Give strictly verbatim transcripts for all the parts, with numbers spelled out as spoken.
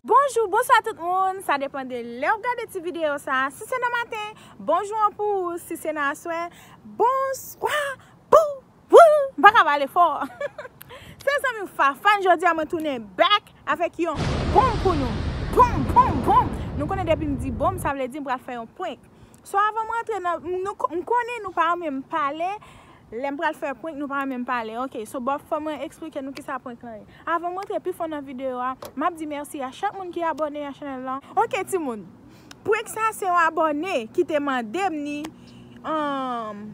Bonjou, bonswa tout moun. Sa depann de lè w gade ti videyo sa. Si se nan maten, bonjou an pou ou. Si se nan aswè, bonswa pou ou. M pa ka pale fò. Se zanmi w Fafane, jodi a mwen tounen back avèk yon bonm pou nou. Bonm, bonm, bonm. Nou konnen depi m di bonm, sa vle di m pral fè yon prank. So avan m rantre nan, nou, m konnen nou pa renmen m pale. Lè m pral fè prank, nou pa renmen m pale. Ok, so bòf, fò mwen eksplike nou kisa prank lan ye. Avan m rantre pi fon nan videyo a, m ap di mèsi a chak moun ki abòne a chanèl lan. Ok, timoun. Prank sa se yon abòne ki te mande m ni. Um,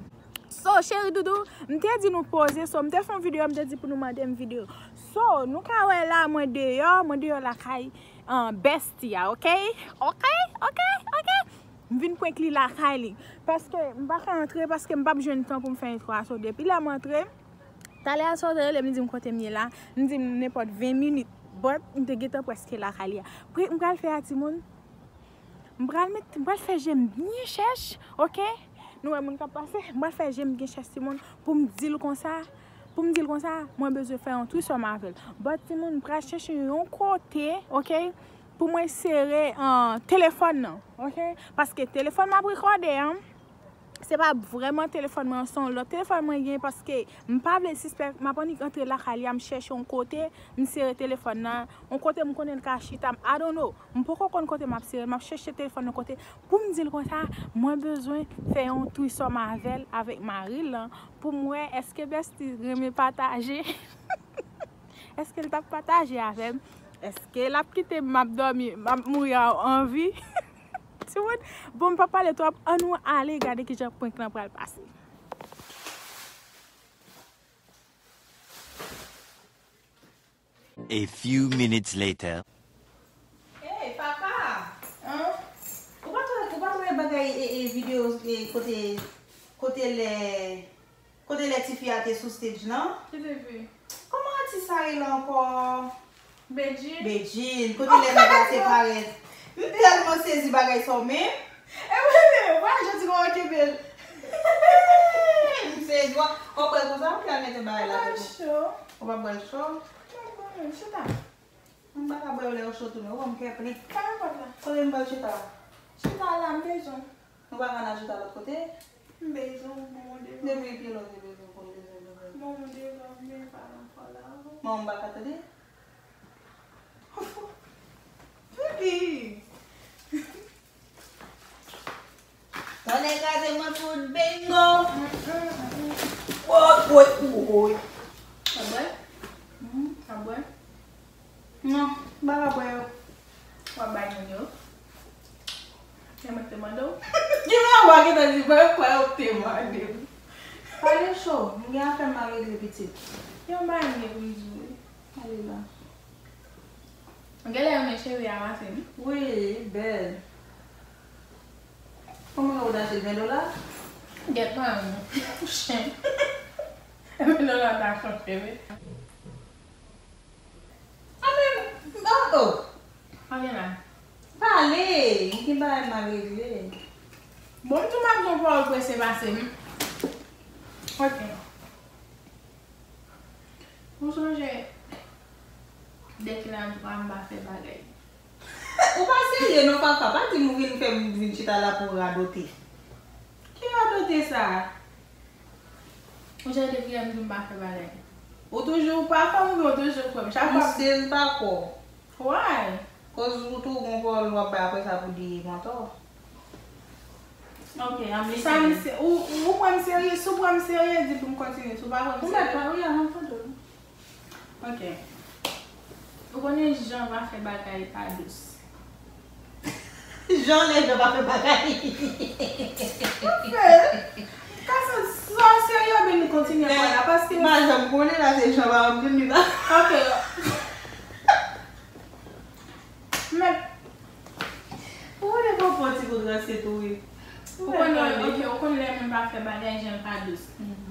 so, cheri doudou, m te di nou poze, so, m te fè yon videyo, m te di pou nou mande m videyo. So, nou ka wè la, mwen deyò, mwen deyò lakay, um, bestie a, ok? Ok? Ok? Ok? M vin prank li lakay li. Paske m pa ka antre, paske m p ap jwenn tan pou m fè entwo a. So, depi lè m antre, talè a sa w te rele m, li di m kote m ye la. M di m nenpòt ven minit. But, m te gentan prèske lakay li a. Prank m pral fè a, timoun. M pral met, m pral fè je m byen chèch, ok? Nou wè moun k ap pase? M pral fè je m byen chèch, timoun, pou m di l konsa, pou m di l konsa, mwen bezwen fè yon threesome avè l. But, timoun, m pral chèche yon kote, ok? Pou mwen sere, ah, telefòn nan, ok? Paske telefòn m ap rekòde an, se pa vrèman telefòn mwen an, se yon lòt telefòn mwen gen, paske m pa vle sispèk, m ap annik antre lakay li a, m chèche yon kote, m sere telefòn nan, yon kote m konnen l ka chita, m, I don't know. M poko konn kote m ap sere l, m ap chèche telefòn nan kote pou m di l konsa, mwen bezwen fè yon threesome avè l, avèk mari l lan, pou m wè èske bestie renmen pataje. Èske l t ap pataje avè m? Èske l ap kite m, m ap dòmi, m ap mouri a anvi? Timoun, bon, m pa pale twòp, ann nou ale gade kijan prank lan pral pase. A few minutes later. Hey, papa! Hein? Ou pa t wè, ou pa t wè bagay e, e videyo e kote, kote lè, kote lè tifi a te sou stage lan? Ki tifi? Kòman atis sa rele ankò? Bedjine. Bedjine, kote lè nèg la te parèt? M tèlman sezi bagay sa w menm. E mwen menm, wè jan ti kòman kenbe l. M sezi, w ap, w ap bwè l konsa, w ap mete bagay la. Ou pa cho? Ou pa bwè l cho? Mwen bwè l, chita. M pa ka bwè lè w cho tou, non. Ou wè m kè plen. Pa gen pòt la. Kote m pral chita? Chita la, m bezwen w. Nou pa ka al chita lòt kote? M bezwen w, bon, m devan. Depi ki lè w te bezwen pou m bezwen devan? Bon, m devan, m vin pale ankò la. Manman m pa ka tande? Pipi! Tonnè kraze mwen fout bingo. Woy, woy, woy. Sa bwè? Mhm. Sa bwè? Non, m pa ka bwè yo. W ap bay moun yo. E mwen te mande w. Gen yon wa ki ta di, bwè yo, kwa yo te mande m. Pale cho, m gen afè m a regle pitit. Yon bagay m gen pou m di w. Ale la. Genlè renmen cheve a pase m. Wi, bèl. Kòman ou t achte l, ven dola? Gèt manman, chen. Ven dola ta chanje cheve. A men, oh, oh. Anyen la. Pale, m gen bagay m a regle. Bon, m tou m ap gen yon pawòl prese pase m. Ok. Ou sonje, depi la m pa fè bagay. Ou pa serye non, papa. Pa di m ou vin fè m vin chita la pou radote. Ki radote sa a? Ou sonje depi la m di m pa fè bagay. Ou toujou pa fè m, ou toujou kwè m. Chak fwa m still pa kwè w. Why? Koz ou tou gon pawòl w ap bay apre sa pou di mantò. Ok, I'm listening. Sa m se-, ou, ou pran m serye, si w pran m serye, di pou m kontinye. Si w pa pran m serye. Ou mèt pa, wi, a, m ap tande w. Ok. Ou konnen jan pa fè bagay pa dous. Jan lè jan pa fè bagay. Anfen, ka sa, sa serye oubyen nou kontinye pale la, paske m pa janm konnen la, se jan pa m di m li la. Ok. Men, ou konnen konprann ti kout ranse tou, wi. Ou konnen, ok, ou konnen lè moun pa fè bagay, jan l pa dous. Mhm.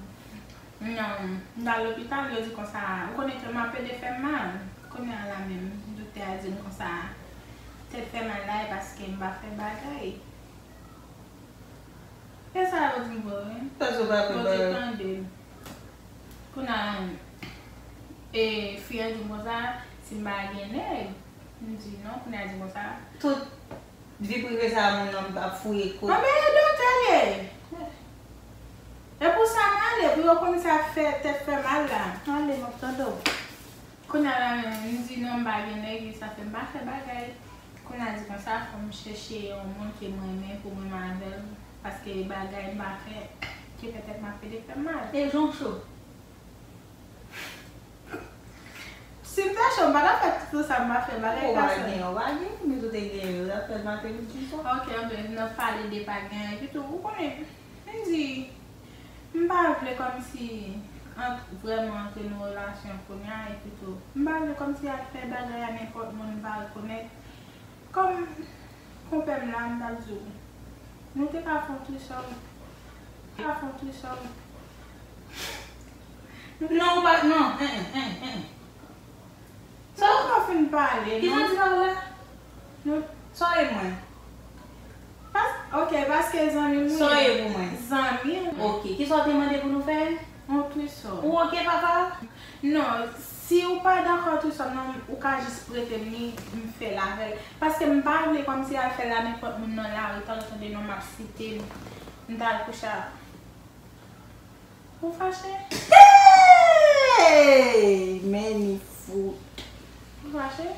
Non, m t al lopital, yo di konsa, ou konnen ke m ap pede fè m mal. Kounye a la menm, doktè a di m konsa, tèt fè mal la, e paske m pa fè bagay. E sa yo di m vre, wi. Paske w pa fè bagay. Bondye tande m. Kounye a, e, fi a di m konsa, si M pa gen nèg. M di non, kounye a di konsa. Tout vi prive sa a moun nan ap fouye kot. Anben e dòtè l ye. E pou sa m ale, pou yo konn sa fè tèt fè mal la. Ale, m ap tande w. Kounye a la menm, m di non, m pa gen nèg, e sa fè m pa fè bagay. Kounye a di konsa, fò m chèche yon moun ke m renmen pou mwen avè l, paske bagay m pa fè, ki fè tèt m ap pede fè m mal. E jan w cho? Si m te cho, m pa t ap fè tout sa m pa fè, bagay ka sòt. Ou pa gen, ou pa gen, men si w te gen, ou t ap fè l maten, midi, swa. Ok, anben, n ap pale de pa gen, epi tou, ou konnen, m di, m pa vle kòmsi ant, vrèman antre nan relasyon kounye a, epi tou, m pa vle kòmsi al fè bagay a nenpòt moun m pa rekonèt. Kòm konpè m la, m t ap di w, nou te ka fè yon trisòm. Te ka fè yon trisòm. Non, ou pa, non, en, en, en, en. Sa w ka fin pale, non? Kisa w di la la? Non. Sa w ye mwen? Pas, ok, paske zanmi m ou ye. Sa w ye pou mwen? Zanmi w. Ok, kisa w te mande pou nou fè? Yon trisòm. Ou ok, papa? Non, si ou pa dakò trisòm nan, ou ka jis prete m li, m fè l avè l. Paske m pa vle kòmsi al fè l a nenpòt moun nan lari, tan tande non m ap site l, m t al kouche a. Ou fache? Hey! Men ni fout. Ou fache?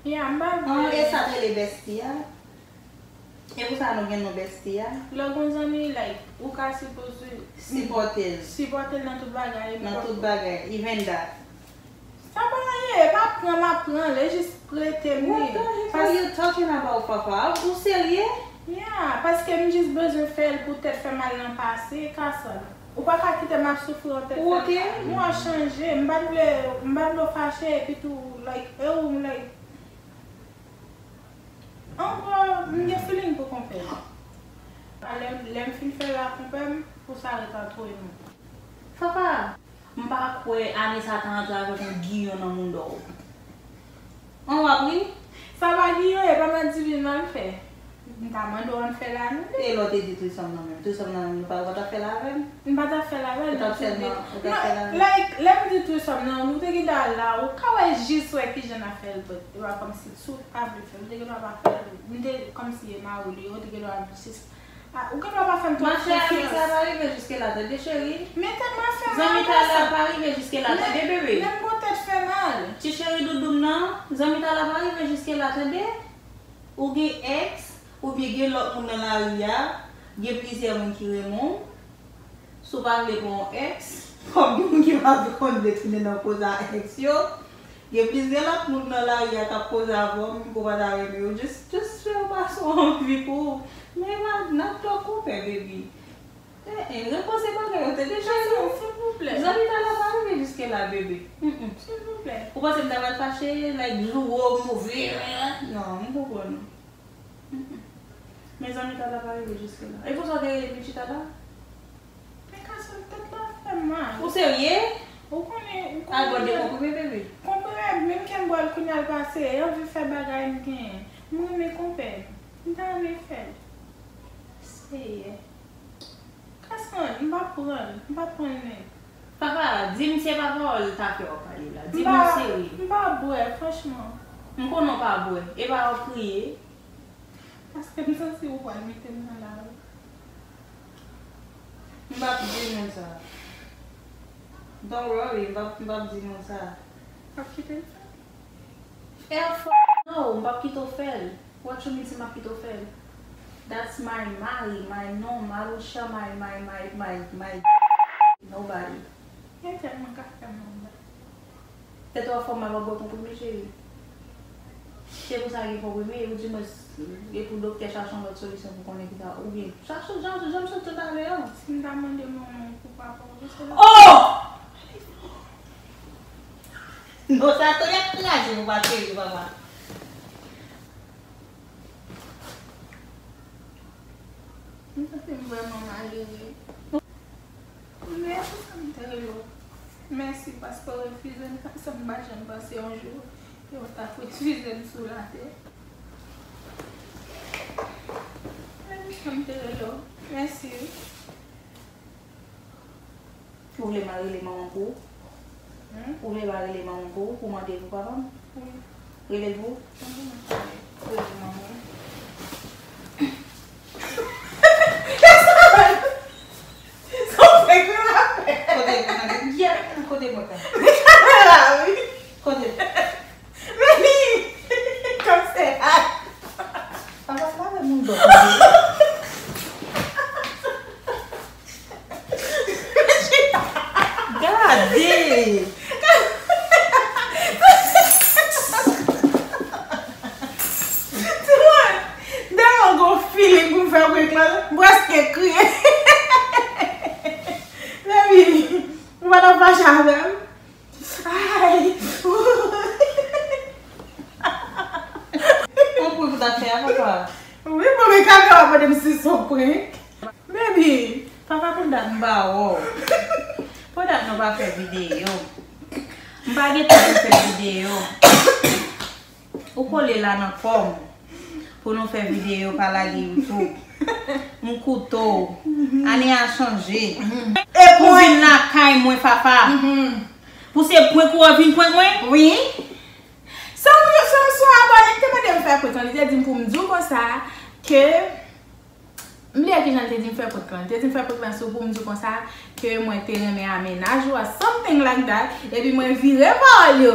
Ya, m pa vle. An, e sa t rele bèsti a? E pou sa nou gen non bèsti a? Lè w gon zanmi, like, ou ka sipoze sipòte l. Sipòte l nan tout bagay. Nan tout bagay, even that. Sa pa anyen, e pa pran m ap pran l, e jis prete m li. What the heck are you talking about, Fafa? Ou serye? Yeah, paske m jis bezwen fè l pou tèt fè mal nan pase, Kassan. Ou pa ka kite m ap soufri yon tèt fè mal. Ou ok? Mwen chanje, m pa t vle, m pa t vle w fache, epi tou, like, e ou, like, ankò, m gen feeling pou konpè m. Lè, lè m fin fè l a konpè m, pou sa ret ant ou e mwen. Fafa! M pa kwè Anisa ta antre avèk yon giyon nan mounda w. An w ap ri? Sa pa giyon, e pa madivin m al fè. M ta mande w ann fè l a nou de. E lè w te di trisòm nan menm? Trisòm nan menm, nou pa, ou pa t ap fè l avè m? M pa t ap fè l avè l. Ou t ap fè l nan, ou t ap fè l avè m? Like, lè m di trisòm nan, nou te gen dwa la, ou ka wè jis wè kijan n ap fè l, but e pa kòmsi si w pa vle fè l, ou te gen dwa pa fè l. M te kòmsi e mari w li ye, ou te gen dwa jis Ah, ou gen dwa pa fè m twòp konfyans. Mache avèk sa pa rive jiske la, tande, cheri. Men tèt mwen fè mal konsa. Zanmi tala pa rive jiske la, tande, bebe. Men m gon tèt fè mal. Ti cheri doudou m nan, zanmi tala pa rive jiske la, tande. Ou gen ex, oubyen gen lòt moun nan lari a, gen plizyè moun ki renmen w. Si w pa vle pran yon ex, kòm gen moun ki pa konn vle tounen nan koz a ex yo, gen plizyè lòt moun nan lari a k ap koze avè w, menm ke w pa ta renmen yo. Just, just fè yo pase yon anvi pou ou. Men e pa, n ap twò konpè, baby. Eh, eh, repoze bagay yo, tande, cheri. Silvouplè. Zanmi tala pa rive jiske la, bebe. Mm, mm. Silvouplè. Ou panse m ta pral fache, like, jou wo, move, non, m konprann ou. Mm, mm. Men zanmi tala pa rive jiske la. E pou sa w te rele Michi tala? Men Kassan, tèt la fè m mal. Ou serye? Ou konnen, ou konnen. Al bwè de konprime, bebe. Konprime, menm ke m bwè l kounye a l pase, e anvi fè bagay m genyen. M renmen konpè m. M ta renmen fè l. Seyè. Kassan, m pa pran l, m pa pran l nèt. Papa, di m se pa pawòl ta fè w ap pale la. Di m ou serye. M pa bwè, franchman. M konnen w pa bwè. E pa w ap kriye. Paske m santi ou pral mete m nan lari. M p ap di nou sa. Don't worry, m p ap, m p ap di nou sa. W ap kite l fè l? Hell fuck no, m p ap kite w fè l. What you mean si m ap kite w fè l? That's my mari, my nom, Malusha, my, my, my, my, my, nobody. Gen tèlman ka fè m anba. Tèt ou ap fè w mal w ap bwè konprime, cheri. Se pou sa gen konprime, ou di mwen, e pou doktè chache yon lòt solisyon pou konnen ki sa, oubyen chache jan, jan m sot talè an. Si m ta mande manman w pou papa w, se la. Oh! Non, sa tonè kraze pou pa serye, papa. M santi m vrèman malere. Men se pou sa m te rele w. Mèsi paske w refize m, sa m pa janm panse yon jou yo t ap refize m sou latè. Men se pou sa m te rele w. Mèsi wi. Ou vle m al rele manman pou ou? Ou vle m al rele manman pou ou, pou mande pou papa m? Wi. Rele l pou ou? Rele manman. Sa w fè kè m ap fè? Kote, kote, kote mwen ka? Kote? Meni! Kòm se a. Papa, pa wè moun dòt. Gade! Timoun, m tèlman gon feeling pou m fè prank lan, m prèske kriye. Baby, ou pa t ap fache avè m? Ay! Ou prank ou t ap fè a, papa? Wi, bon, men kamera pa de m si se yon prank. Baby, papa, pou dat m pa wè w. Pou dat nou pa fè videyo. M pa gen tan pou fè videyo. Ou kole la nan kò m pou nou fè videyo pa lage YouTube. M koute w. Ane a chanje. Pou vin lakay mwen, Fafa. Pou se prank ou ap vin prank mwen? Wi. Se yon, se yon, se yon abòne ki te mande m fè prank lan. Li te di m pou m di w konsa ke M bliye kijan l te di m fè prank lan. Li te di m fè prank lan sou pou m di w konsa ke mwen te renmen a mennaj ou a, something like that. Epi mwen vire pawòl yo.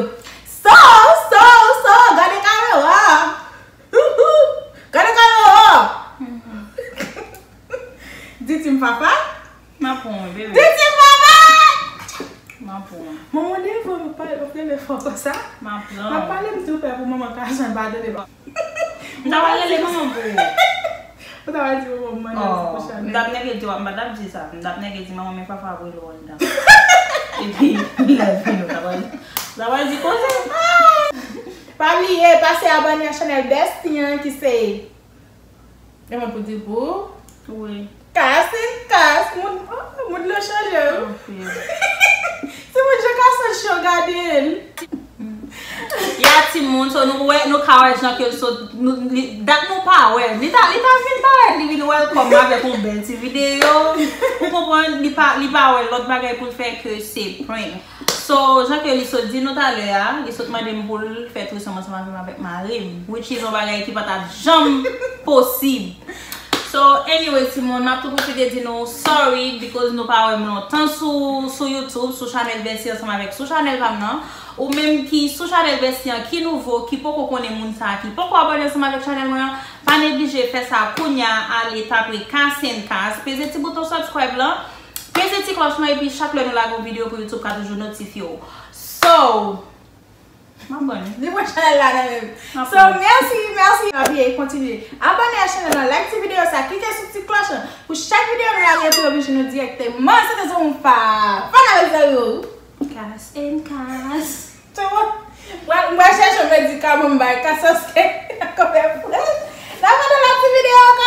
So, so, so, gade kamera. Gade kamera. Di Tim Fafa. M ap pran w, bebe. Di Tim Fafa. M ap pran w. Manman devan, m ap pale, m ap rele fò konsa. M ap pran w. M ap pale m tou pè pou manman ka jan pa tande. M ta pral rele manman pou ou. Ou ta pral di manman m mande m ti kouch avè l. M t ap nèke di w, m pa t ap di sa. M t ap nèke di manman men Fafa ap rele w anndan. Epi, lè l vini, ou ta pral, ou ta pral di koze. Pa bliye, pase abòne a chanèl Bestie an ki se Gen moun pou di pou ou. Wi. Kas and kas, moun, oh, moun yo chanje, wi. Anpil. Se moun jan kas cho gade l. Ya timoun, so nou wè, nou ka wè jan ke l sot, nou, li, dat nou pa wè. Li ta, li ta vin parèt, li vin welcome avèk yon bèl ti videyo. Ou konprann, li pa, li pa wè lòt bagay pou l fè ke se prank. So, jan ke li sot di nou talè a, li sot mande m pou l fè threesome ansanm avè m avèk mari m, which is yon bagay ki pa t ap janm posib. So, anyway, timoun, m ap tou pwofite di nou sorry because nou pa wè m lontan sou, sou YouTube, sou chanèl Bestie ansanm avèk sou chanèl pa m nan. Ou menm ki sou chanèl Bestie an, ki nouvo, ki poko konnen moun sa a, ki poko abòne ansanm avèk chanèl mwen an, pa neglije fè sa kounya, ale tape Kas and Kas, peze ti bouton subscribe lan. Peze ti klòch lan epi chak lè nou lage yon videyo pou YouTube ka toujou notifye w. So, m ap pran li. Li pran chanèl la nan men m. So, mèsi, mèsi. Pa bliye kontinye abòne a chanèl lan, like ti videyo sa, klike sou ti klòch lan pou chak videyo nou lage pou yo vin jwenn nou dirèkteman. Se te zanmi w pa. Fanatik zanmi w. Kas and Kas. Mwen, mwen chèche medikaman m bay Kas paske kòmè frèt. N ap wè nan lòt ti videyo ankò.